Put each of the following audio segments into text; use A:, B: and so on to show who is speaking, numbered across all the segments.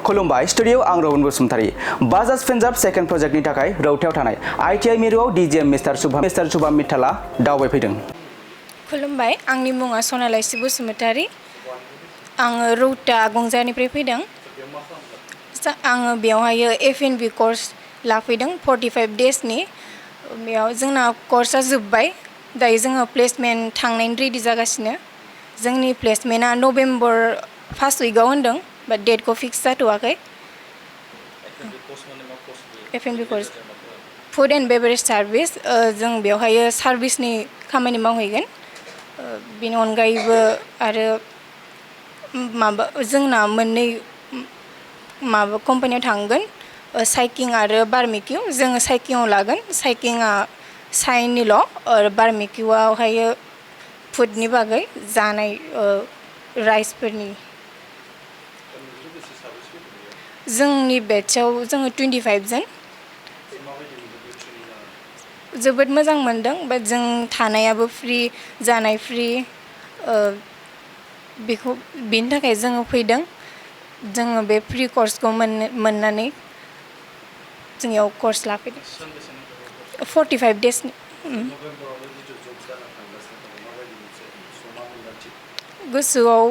A: खुलुमबाय स्टुडियो आं Robin Basumatary Bajaj Finserv second प्रजेक्टनि थाखाय रौथायाव थानाय ITI मिरुआव DGM मिस्टार शुभम मित्ताला दावबायफैदों।
B: खुलुमबाय आंनि मुङा सनालाइसि बसुमतारी आङो रौता गंजानिफ्राय फैदों। आङो बेवहाय FNB कर्स लाफैदों 45 डेजनि। बेयाव जोंना कर्सआ जोब्बाय दायो जोङो प्लेसमेन्ट थांनायनि रेडि जागासिनो। जोंनि प्लेसमेन्टआ नभेम्बर फार्स्ट उइकआव होनदों बाट डेटखौ फिक्स जाथ'वाखै। FNB course food and beverage service जों बेवहाय सार्भिसनि खामानि मावहैगोन। बेनि अनगायैबो आरो माबा जोंना मोननै माबा कम्पानियाव थांगोन साइकिं आरो बारमिकिउ। जोङो साइकिंआव लागोन। साइकिंआ साइननिल' आरो बारमिकिउआवहाय फुडनि बागै जानाय राइसफोरनि। जोंनि बेटचआव जोङो 25 जन। जोबोद मोजां मोनदों बाट जों थानायाबो फ्रि जानाय फ्रि बेनि थाखाय जोङो फैदों। जोङो बे फ्रि कर्सखौ मोननानै जोंनियाव कर्स लाफैदों 45 डेजनि। गोसोआव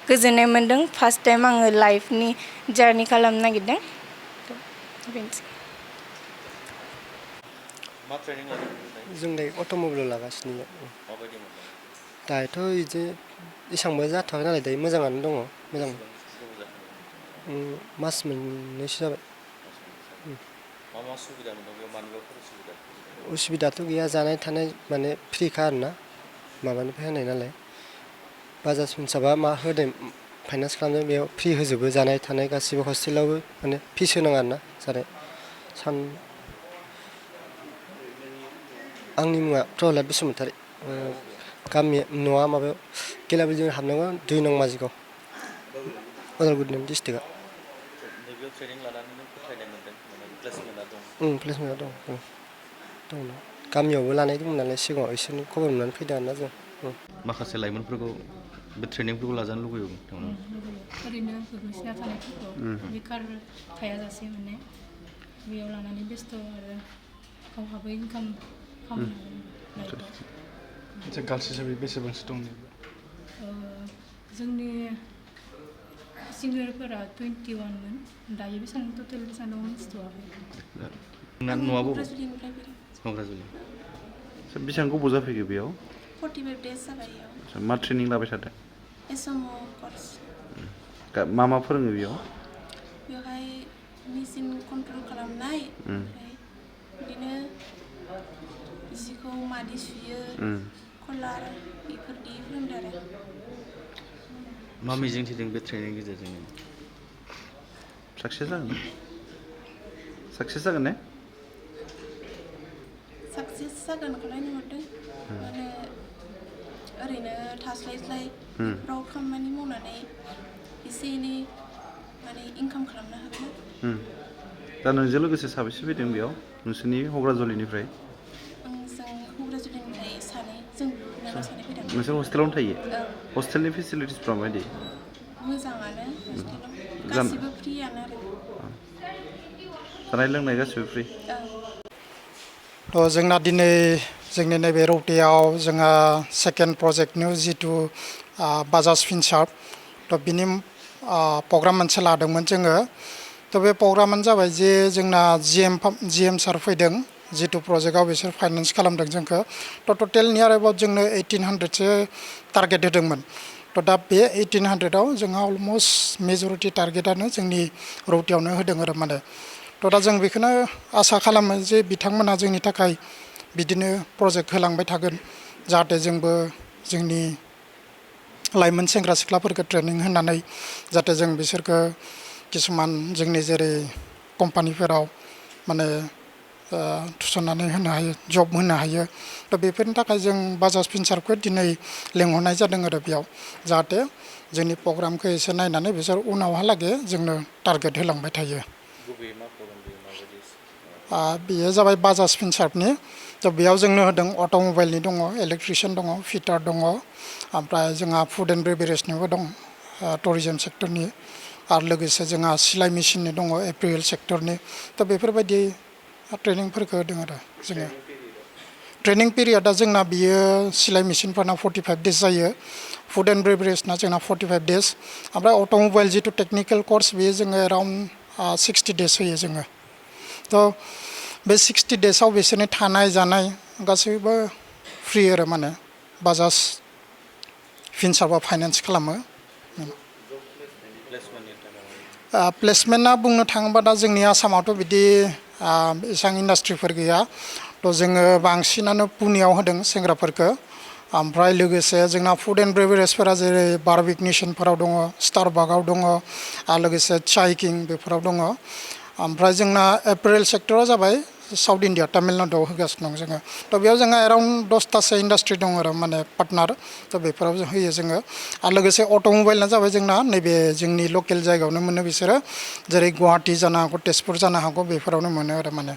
B: गोजोननाय मोनदों फार्स्ट टाइम आङो लाइफनि जार्नि खालामनो नागिरदों।
C: जों दायो अट'मबाइल लागासिनो। दायोथ' बिदि एसांबो जाथ'वाखै नालाय दायो मोजाङानो दङ। मोजां मास मोननैसो जाबाय। उसुबिदाथ' गैया जानाय थानाय माने फ्रिखा आरोना माबानिफ्राय होनाय नालाय। बाजाज फिनसार्भआ मा होदों फाइनान्स खालामदों बेयाव फ्रि होजोबो जानाय थानाय गासिबो हस्टेलावबो माने फिस होनाङा आरोना जानाय आंनि मुङा प्रहलाद बसुमतारी। गामि न'आ माबायाव गेलाबिलजों हाबनांगौ 2 नं माजिगाव उदालगुरि डिस्ट्रिक्टआ। प्लेसमेन्टआ दं। गामियावबो लानाय दंमोन नालाय सिगाङाव इसोरनि खबर मोननानै फैदों आरोना जों।
D: माखासे लाइमोनफोरखौ बे ट्रेनिंफोरखौ लाजानो लुबैयो।
E: ओरैनो गोग्लैसोना थानायफोरखौ बेखार थायाजासे माने बेयाव लानानै बेस्थ' आरो गावहाबो इनकाम खालामनो
F: गार्लस हिसाबै बेसेबांसो दं?
E: जोंनि सिनियरफोरा 21 मोन। दायो बेसेबां टटेल बेसेबां दं मिथिथ'वाखै।
D: न'आबो बेसेबां गोबाव जाफैखो बेयाव?
G: 45 डेज जाबाय।
D: मा ट्रेनिं लाबाय थादों?
G: SMO course.
D: मा फोरोङो बेयाव?
G: बेवहाय मेचिन कन्ट्रल खालामनाय ओमफ्राय बिदिनो जिखौ मादि सुयो कलार बेफोरदि फोरोंदों आरो।
D: मा मिजिं थिदों बे ट्रेनिंनि गेजेरजों? साक्सेस जागोन ने?
G: साक्सेस जागोनखौलाय नुहुरदों। माने ओरैनो थास्लायस्लाय बेफोराव खामानि मावनानै एसे एनै माने इनकाम खालामनो हागोन।
D: दा नोंजों लोगोसे साबेसे फैदों बेयाव नोंसोरनि हग्राजुलिनिफ्राय?
G: जों हग्राजुलिनिफ्राय सानै जों फैदों।
D: नोंसोर हस्टेलावनो थायो? हस्टेलनि फेसिलिटिसफ्रा माबायदि?
G: मोजाङानो हस्टेलाव गासिबो फ्रियानो आरो।
D: जानाय लोंनाय गासिबो फ्रि?
H: जोंना दिनै जोंनि नैबे रौतायाव जोंहा सेकेन्ड प्रजेक्टनि जिथु बाजाज फिनसार्भ बिनि प्रग्राम मोनसे लादोंमोन जोङो। बे प्रग्रामानो जाबाय जे जोंना GM सार फैदों जिथु प्रजेक्टआव बिसोर फाइनान्स खालामदों जोंखौ। टटेल नियार एबाउट जोंनो 1800सो टारगेट होदोंमोन। दा बे 1800आव जोंहा अलमस्ट मेजरिटि टारगेटआनो जोंनि रौतायावनो होदों आरो माने। दा जों बेखौनो आसा खालामो जे बिथांमोना जोंनि थाखाय बिदिनो प्रजेक्ट होलांबाय थागोन जाहाथे जोंबो जोंनि लाइमोन सेंग्रा सिख्लाफोरखौ ट्रेनिं होनानै जाहाथे जों बिसोरखौ किसुमान जोंनि जेरै कम्पानिफोराव माने थिसननानै होनो हायो जब होनो हायो। दा बेफोरनि थाखाय जों बाजाज फिनसार्भखौ दिनै लेंहरनाय जादों आरो बेयाव जाहाथे जोंनि प्रग्रामखौ एसे नायनानै बिसोर उनावहालागै जोंनो टारगेट होलांबाय थायो। बेयो जाबाय बाजाज फिनसार्भनि। बेयाव जोंनो होदों अट'मबाइलनि दङ, इलेक्ट्रिसियान दङ, फिटार दङ, ओमफ्राय जोंहा फुड एन्ड बेभारेजनिबो दं टुरिजम सेक्टरनि, आरो लोगोसे जोंहा सिलाइ मेसिननि दङ एप्रिल सेक्टरनि दा बेफोरबायदि ट्रेनिंफोरखौ होदों आरो जोङो ट्रेनिं पिरियडा जोंना बियो सिलाइ मेसिनफोरना 45 डेज जायो फुड एन्ड बेवरेजना जोंना 45 डेज ओमफ्राय अट'मबाइल जिथु टेक्निकेल कर्स बेयो जोङो एराउन्ड 60 डेज होयो जोङो थ' बे 60 डेजआव बिसोरनि थानाय जानाय गासैबो फ्रि आरो माने बाजाज फिनसार्भआ फाइनान्स खालामो प्लेसमेन्टआ बुंनो थाङोबा दा जोंनि आसामावथ' बिदि एसेबां इन्डास्ट्रिफोर गैया थ' जोङो बांसिनानो पुनेयाव होदों सेंग्राफोरखौ ओमफ्राय लोगोसे जोंना फुड एन्ड बेवरेजफोरा जेरै बारबिक नेसनफोराव दङ स्टारबाकआव दङ आरो लोगोसे चाय किं बेफोराव दङ ओमफ्राय जोंना एप्रिल सेक्टरा जाबाय साउथ इन्डिया तामिलनाडुआव होगासिनो दं जोङो थ' बेयाव जोंहा एराउन्ड 10तासो इन्डास्ट्रि दङ आरो माने पार्टनार थ' बेफोराव जों होयो जोङो आरो लोगोसे अट'मबाइलना जाबाय जोंना नैबे जोंनि लकेल जायगायावनो मोनो बिसोरो जेरै गुवाहाटि जानो हागौ तेजपुर जानो हागौ बेफोरावनो मोनो आरो माने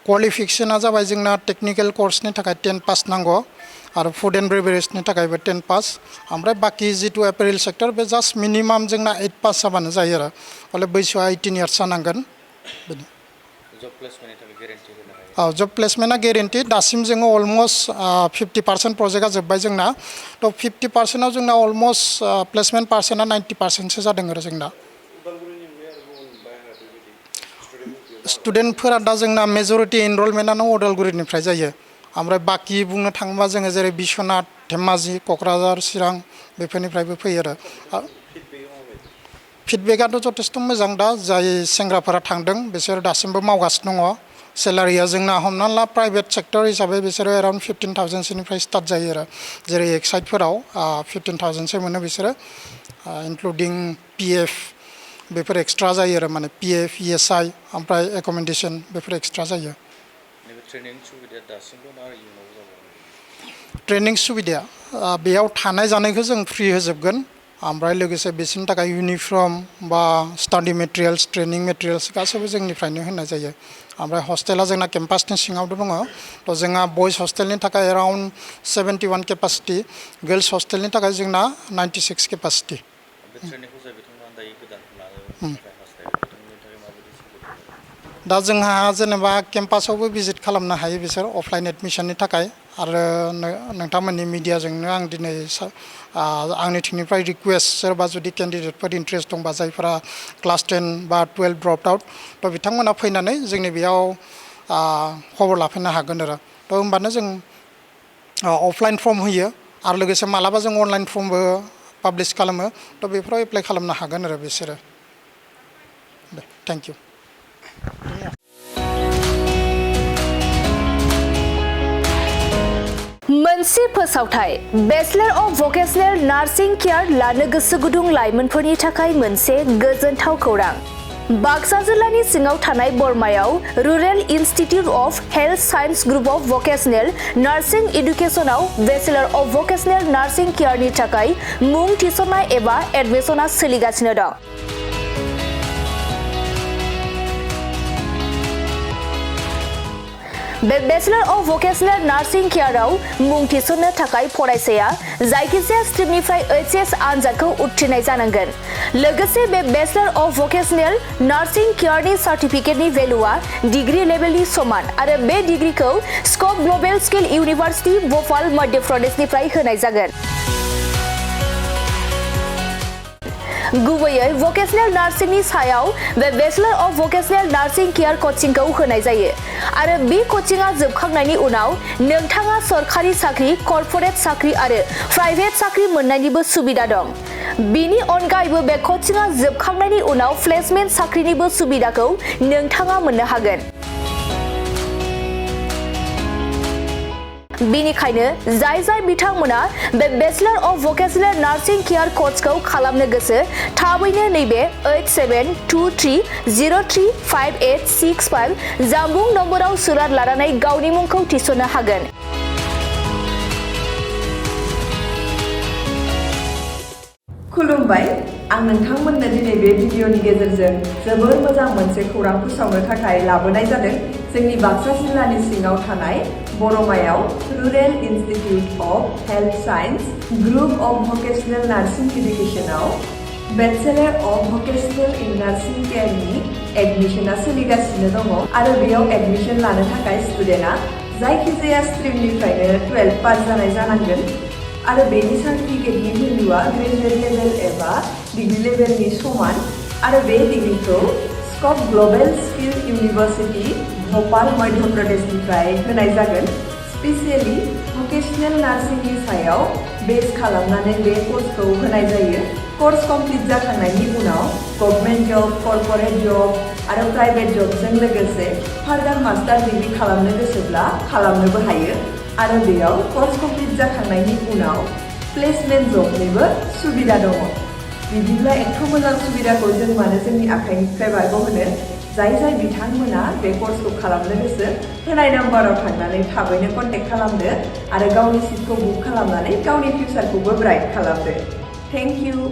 H: क्वालिफिकेसना जाबाय जोंना टेक्निकेल कर्सनि थाखाय 10 पास नांगौ आरो फुड एन्ड बेवरेजनि थाखायबो 10 पास ओमफ्राय बाखि जिथु एप्रिल सेक्टर बे जास्ट मिनिमाम जोंना 8 पास जाबानो जायो आरो हले बैसोआ 18 इयार्स जानांगोन बिदि जब प्लेसमेन्टआ गेरेन्टि दासिम जोङो अलमस्ट 50% प्रजेक्टआ जोब्बाय जोंना थ' 50%आव जोंना अलमस्ट प्लेसमेन्ट पार्सेन्टआ 90%सो जादों आरो जोंना स्टुडेन्टफोरा दा जोंना मेजरिटि एनरलमेन्टआनो अदालगुरिनिफ्राय जायो ओमफ्राय बाखि बुंनो थाङोबा जोङो जेरै बिश्वनाथ धेमाजि क'क्राझार चिरां बेफोरनिफ्रायबो फैयो आरो फिडबेकआथ' जथेस्थ' मोजां दा जाय सेंग्राफोरा थांदों बिसोर दासिमबो मावगासिनो दङ सेलारिया जोंना हमना ला प्राइभेट सेक्टर हिसाबै बिसोरो एराउन्ड 15,000सोनिफ्राय स्टार्ट जायो आरो जेरै एक्साइडफोराव 15,000सो मोनो बिसोरो इनक्लुडिं PF बेफोर एक्सट्रा जायो आरो माने PF ESI ओमफ्राय एकोमोडेसन बेफोर एक्सट्रा जायो ट्रेनिं सुबिदाया बेयाव थानाय जानायखौ जों फ्रि होजोबगोन ओमफ्राय लोगोसे बिसोरनि थाखाय इउनिफर्म बा स्टाडि मेटेरियल्स ट्रेनिं मेटेरियल्स गासैबो जोंनिफ्रायनो होनाय जायो ओमफ्राय हस्टेला जोंना केम्पासनि सिङाव दङ थ' जोंहा बयस हस्टेलनि थाखाय एराउन्ड 71 केपासिटि गार्ल्स हस्टेलनि थाखाय जोंना 96 केपासिटि दा जोंहा जेनेबा केम्पासावबो भिजिट खालामनो हायो बिसोर अफलाइन एडमिसननि थाखाय आरो नोंथांमोननि मिडियाजोंनो आं दिनै आंनि थिंनिफ्राय रिकुवेस्ट सोरबा जुदि केन्डिडेटफोर इन्ट्रेस्ट दंबा जायफोरा क्लास 10 बा 12 ड्रप आउट थ' बिथांमोना फैनानै जोंनि बेयाव खबर लाफैनो हागोन आरो थ' होमबानो जों अफलाइन फर्म होयो आरो लोगोसे मालाबा जों अनलाइन फर्मबो पाब्लिश खालामो थ' बेफोराव एप्लाइ खालामनो हागोन आरो बिसोरो दे थेंक इउ
F: मोनसे फोसावथाय bachelor of vocational nursing care लानो गोसो गुदुं लाइमोनफोरनि थाखाय मोनसे गोजोनथाव खौरां बाक्सा जिल्लानि सिङाव थानाय बरमायाव rural institute of health science group of vocational nursing एडुकेशनाव बेचलर अफ भकेशनेल नार्सिं केयारनि थाखाय मुं थिसननाय एबा एडमिशना सोलिगासिनो दं बे बेचलर अफ भकेशनेल नार्सिं केयाराव मुं थिसननो थाखाय फरायसाया जायखिजाया स्ट्रिमनिफ्राय HS आनजादखौ उथ्रिनाय जानांगोन लोगोसे बे बेचलर अफ भकेशनेल नार्सिं केयारनि सार्टिफिकेटनि भेलुआ डिग्री लेभेलनि समान आरो बे डिग्रीखौ scope global skill university Bhopal Madhya प्रदेशनिफ्राय होनाय जागोन गुबैयै भकेशनेल नार्सिंनि सायाव बे bachelor of vocational nursing care कचिंखौ होनाय जायो आरो बे कचिंआ जोबखांनायनि उनाव नोंथाङा सरखारि साख्रि कर्परेट साख्रि आरो प्राइभेट साख्रि मोननायनिबो सुबिदा दं बेनि अनगायैबो बे कचिंआ जोबखांनायनि उनाव प्लेसमेन्ट साख्रिनिबो सुबिदाखौ नोंथाङा मोननो हागोन बेनिखायनो जाय बिथांमोना बे bachelor of vocational nursing care कर्सखौ खालामनो गोसो थाबैनो नैबे 8723035865 जानबुं नम्बराव सुलाद लानानै गावनि मुंखौ थिसननो हागोन
I: खुलुमबाय आं नोंथांमोननो दिनै बे भिडिअनि गेजेरजों जोबोर मोजां मोनसे खौरां फोसावनो थाखाय लाबोनाय जादों जोंनि बाक्सा जिल्लानि सिङाव थानाय बरमायाव rural institute of health science group of vocational nursing एडुकेशनाव bachelor of vocational in nursing केयारनि एडमिशना सोलिगासिनो दङ आरो बेयाव एडमिशन लानो थाखाय स्टुडेन्टआ जायखिजाया स्ट्रिमनिफ्रायनो 12 पास जानाय जानांगोन आरो बेनि सार्टिफिकेटनि भेलुआ ग्रेजुवेट लेभेल एबा डिग्री लेभेलनि समान आरो बे डिग्रीखौ scope global skill university Bhopal Madhya प्रदेशनिफ्राय होनाय जागोन स्पेसियली भकेशनेल नार्सिंनि सायाव बेस खालामनानै बे कर्सखौ होनाय जायो कर्स कमप्लिट जाखांनायनि उनाव गभर्नमेन्ट जब कर्परेट जब आरो प्राइभेट जबजों लोगोसे फार्दार मास्टार डिग्री खालामनो गोसोब्ला खालामनोबो हायो आरो बेयाव कर्स कमप्लिट जाखांनायनि उनाव प्लेसमेन्ट जबनिबो सुबिदा दङ बिदिब्ला एथ' मोजां सुबिदाखौ जों मानो जोंनि आखाइनिफ्राय बारग'होनो जाय बिथांमोना बे कर्सखौ खालामनो गोसो होनाय नाम्बाराव थांनानै थाबैनो कन्टेक्ट खालामदो आरो गावनि सिटखौ बुक खालामनानै गावनि फिउचारखौबो ब्राइट खालामदो थेंक इउ